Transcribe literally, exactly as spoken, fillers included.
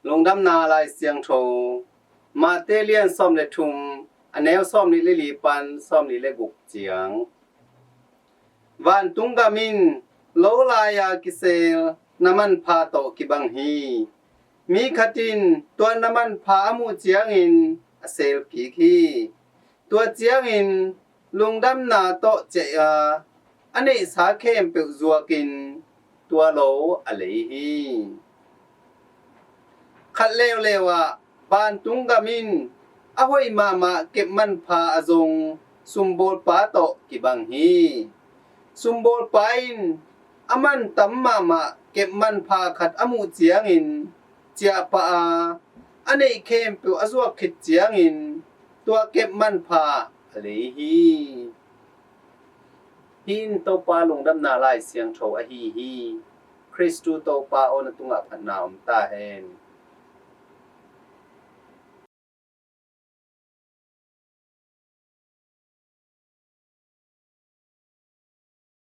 Lungdamna Lai Siangtho, Mate lian sawm le thum, a neu sawm nih le li pan sawm nih le guk ciang. Vantung gam in lo lai-a kisel na manpha tawh kibang hi. Mi khat in tua na manpha a muh ciangin a sel kik hi. Tua ciangin lungdamna tawh ciah a, a neihsa khempeuh zuakin tua lo a lei hi. Khat leuleu ah vantung gam in a hoih mahmah kep manpha a zong sumbawlpa tawh kibang hi. Sumbawlpa in a mantam mahmah kep manpha khat a muh ciangin ciahpah a, a neih khempeuh a zuak khit ciangin tua kep manpha a lei hi. Hih in Topa Lungdamna Lai Siangtho ahi hi. Khristu Topa aw, na tungah phatna om ta hen.